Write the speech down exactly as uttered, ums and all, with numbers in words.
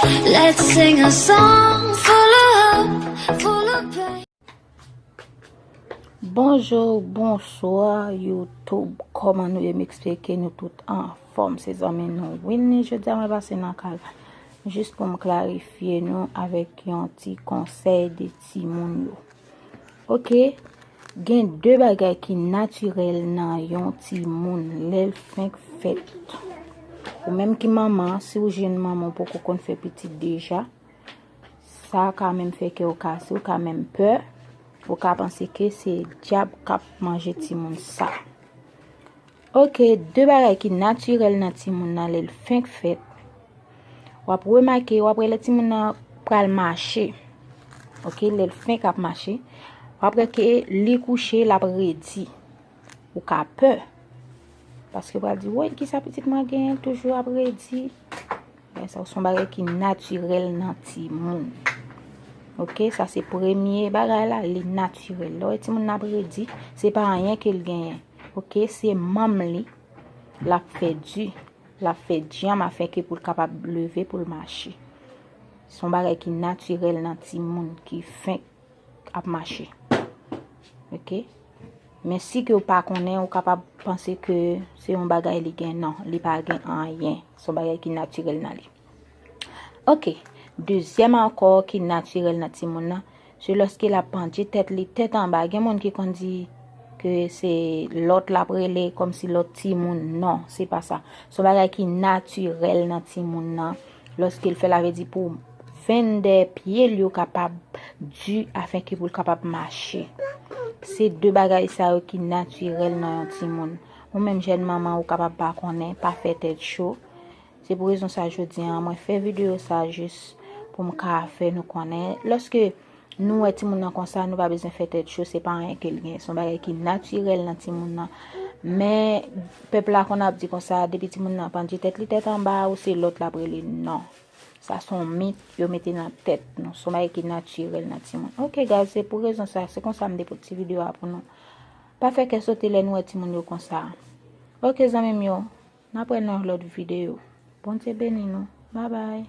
Let's sing a song full of hope, full of pain. Bonjou, bonswa YouTube. Kòman nou ye? M espere ke nou tout anfòm. Se zanmi nou Winnie. Jodi a mwen pase nan kay la jis pou m klarifye nou avèk yon ti konsèy de timoun yo. Oke, gen de bagay ki natirèl nan yon timoun lè l fenk fèt. Ou menm ki manman, si w jèn manman, ou poko konn fè pitit deja, sa ka menm fè kè w kase, ou ka menm pè, ou ka panse ke se dyab k ap manje timoun sa. Oke, de bagay ki natirèl nan timoun nan lè l fenk fèt. W ap remake, w ap wè lè timoun nan pral mache. Oke, lè l fenk ap mache, w ap wè ke li kouche, l ap redi. Ou ka pè. Paske w pral di, woy, kisa pitit mwen genyen, l toujou ap redi. Bagay sa se yon bagay ki natirèl nan timoun. Oke, sa se premye bagay la, li natirèl. Lè w wè timoun nan ap redi, se pa anyen ke l genyen. Oke, se manm li, l ap fè di, l ap fè dyanm afenke pou l kapab leve, pou l mache. Se yon bagay ki natirèl nan timoun ki fenk ap mache. Oke? Men si ke w pa konnen, ou kapab panse ke se yon bagay li gen. Non, li pa gen anyen. Se yon bagay ki natirèl nan li. Oke. Dezyèm ankò ki natirèl nan timoun nan, se lòske l ap pandye tèt li tèt anba. Gen moun ki konn di ke se lòt l ap rele, kòmsi lòt timoun. Non, se pa sa. Se yon bagay ki natirèl nan timoun nan. Lòske l fè l, sa vle di pou venn dèyè pye l yo kapab di afenke pou l kapab mache. Se de bagay sa yo ki natirèl nan yon timoun. Ou menm jèn manman, ou kapab pa konnen, pa fè tèt cho. Se pou rezon sa jodi a, mwen fè videyo sa jis pou m ka fè nou konnen. Lòske nou wè timoun nan konsa, nou pa bezwen fè tèt cho, se pa anyen ke l gen. Se yon bagay ki natirèl nan timoun nan. Men, pèp la konn ap di konsa, depi timoun nan pandye tèt li tèt anba, ou se lòt l ap rele. Non. Sa se yon mit yo mete nan tèt nou. Se yon bagay ki natirèl nan timoun. Oke, guys, se pou rezon sa, se konsa m te pote ti videyo a pou nou. Pa fè kè sote lè nou wè timoun yo konsa. Oke, zanmi m yo, n ap wè nan yon lòt videyo. Bondye beni nou. Babay.